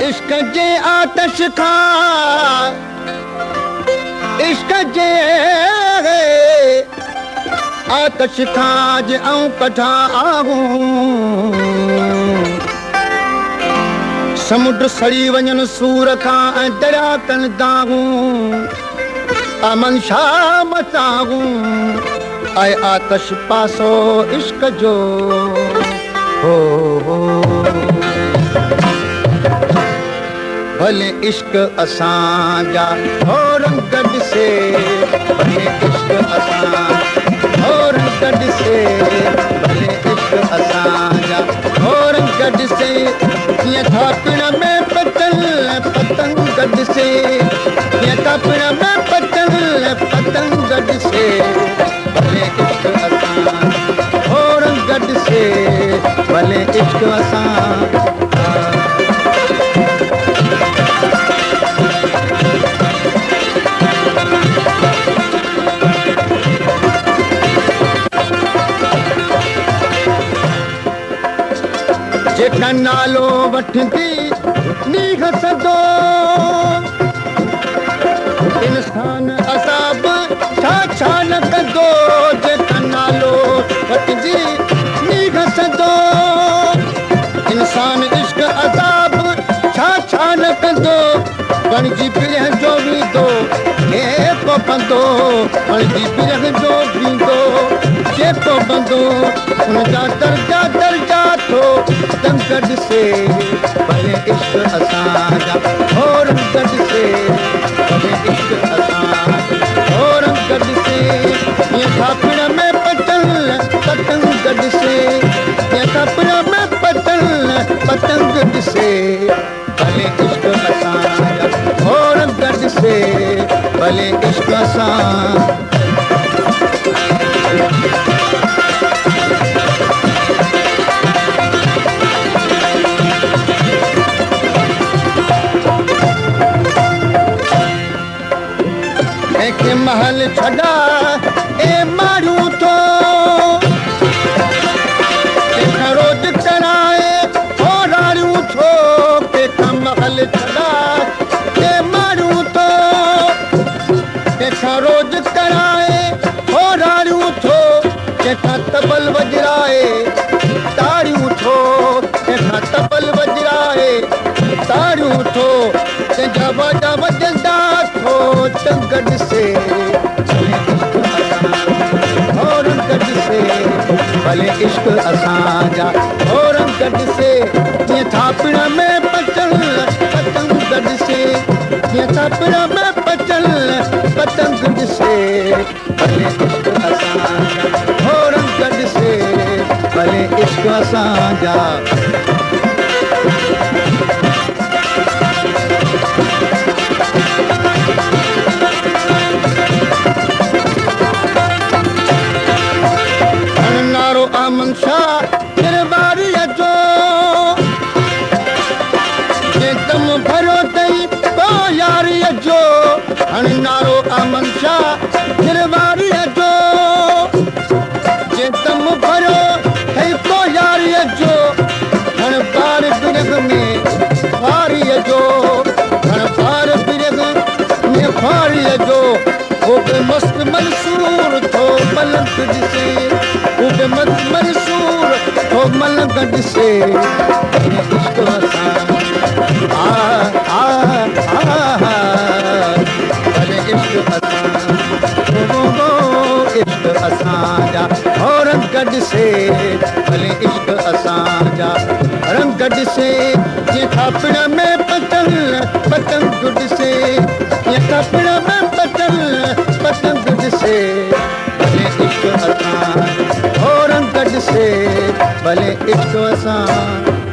इश्क जे आतश खां, इश्क जे आतश खां जे आऊं कढां आहूं। समुंड सड़ी वञनि सूर खां ऐं दरिया कनि दाहूं। अमन शाह मताहूं ऐं आतश पासो इश्क जो हो। भले इश्क असांजा हो रंग ॾिसे, भले इश्क असां हो रंग ॾिसे, भले इश्क असांजा हो रंग ॾिसे। जीअं थापण में पतल पतंग ॾिसे, जीअं थापण में पतल पतंग ॾिसे। भले इश्क असां हो रंग ॾिसे, भले इश्क असां। जेका नालो वठंदी नीह सदो, इंसान असाब छा छा न कंदो। जेका नालो वठंदी नीह सदो, इंसान इश्क अज़ाब छा छा न कंदो। बणिजी बिरह जो वेंदो जेको बंदो, बणिजी बिरह जो वेंदो जेको बंदो। हुनजा दर्जा दर्जा थो दंग ॾिसे, भले इश्क असांजा हो रंग ॾिसे, भले इश्क असांजा हो रंग ॾिसे। जीअं थापण में पतल पतंग ॾिसे, जीअं थापण में पतल पतंग ॾिसे। भले इश्क असांजा हो रंग ॾिसे, भले इश्क असां। कंहिंखे महल छॾा ए मारियूं थो, कंहिंखां रोज़ कराए होरारियूं थो। कंहिंखां महल छॾा ए मारियूं थो, कंहिंखां रोज़ कराए होरारियूं थो। कंहिंखां तबल वॼराए ताड़ियूं थो, कंहिंखां तबल वॼराए ताड़ियूं थो। कंहिंजा वाॼा वॼंदा थो चंग ॾिसे, हो रंग ॾिसे, भले इश्क असांजा हो रंग ॾिसे। जीअं थापण में पचल पतंग ॾिसे, जीअं थापण में पचल पतंग ॾिसे। भले इश्क असांजा हो रंग ॾिसे, भले इश्क असांजा। नारो अमन शाह दरबारीअ जो, जे दम भरियो अथई को यारीअ जो। हाणे नारो अमन शाह दरबारीअ जो, जे दम भरियो अथई को यारीअ जो। हाणे बार बिरग में ख्वारीअ जो, हाणे बार बिरग में ख्वारीअ जो। हो बि मस्त मंसूर थो मलंग ॾिसे, हो बि मस्त मंसूर थो मलंग ॾिसे। इश्क असां आ आ आ, भले इश्क असां हो इश्क असांजा हो रंग ॾिसे, भले इश्क असांजा रंग ॾिसे। जीअं थापण में पतल पतंग ॾिसे, जीअं थापण में पतल पतंग ॾिसे। भले इश्क असां हो रंग ॾिसे, भले इश्क असां।